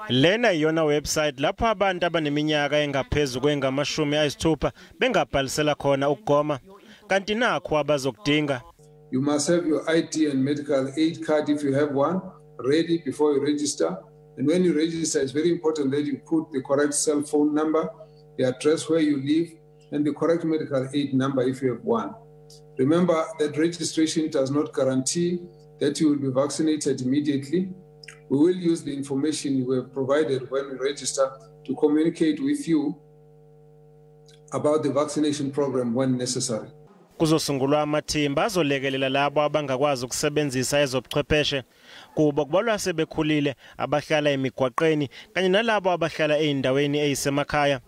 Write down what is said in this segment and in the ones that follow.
Lena iyona website lapho abantu abaneminyaka engaphezu kwengamashumi ayisithupha bengabhalisela khona ukugoma. Kanti nakho abazokudinga. You must have your ID and medical aid card, if you have one, ready before you register. And when you register, it's very important that you put the correct cell phone number, the address where you live, and the correct medical aid number if you have one. Remember that registration does not guarantee that you will be vaccinated immediately. We will use the information you have provided when we register to communicate with you about the vaccination program when necessary. Kuzosungulwa amathimba azolekelela labo abangakwazi ukusebenzisa ezobuchwepheshe. Kubo kubalwa sebekhulile, abahlala emigwaqeni kanye nalabo abahlala ezindaweni ezisemakhaya.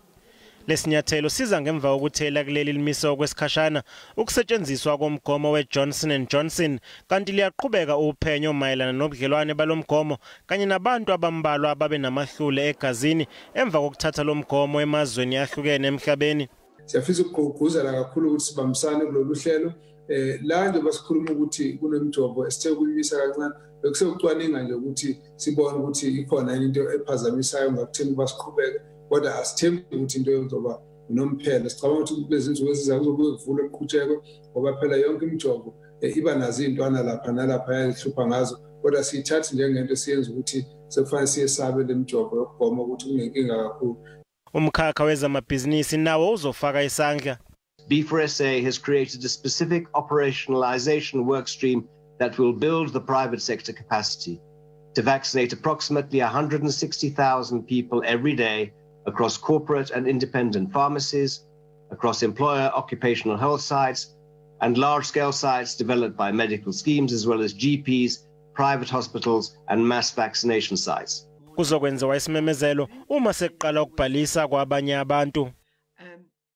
Lesinyathelo siza ngemva kokuthi elakuleli limise okwesikhashana ukusetshenziswa komgomo weJohnson and Johnson, kanti liyaqhubeka uphenyo mayelana nobudlelwane balomgomo kanye nabantu abambalwa ababe namahlule egazini emva kokuthatha lomgomo emazweni ahlukene emhlabeni. Siyafisa ukugqugquzela kakhulu ukuthi sibambisane kulolu hlelo. La nje basikhuluma ukuthi kunemijovo esithe kuyimisa kancane, bekusekucwaninga nje ukuthi sibone ukuthi ikhona yini into ephazamisayo ngakutheni ukuba siqhubeke, kodwa asithembi ukuthi into yozoba unomphela. Sicabanga ukuthi kulezi nsuku ezizayo kuzobuye kuvulwe, kuqhutshekwe, ngoba phela yonke imijovo iba nazo iy'ntwana lapha nalapha yazihlupha ngazo, kodwa siyithathi njengento esiyenza ukuthi sekufanele siyesabe le mijovo yokugoma ukuthi kunenkinga kakhulu. Umkhakha wezamabhizinisi nawo uzofaka isandla. B4SA has created a specific operationalization workstream that will build the private sector capacity to vaccinate approximately 160,000 people every day across corporate and independent pharmacies, across employer occupational health sites, and large-scale sites developed by medical schemes as well as GPs, private hospitals, and mass vaccination sites. Kuzokwenziwa isimemezelo uma sekuqala ukubhalisa kwabanye abantu.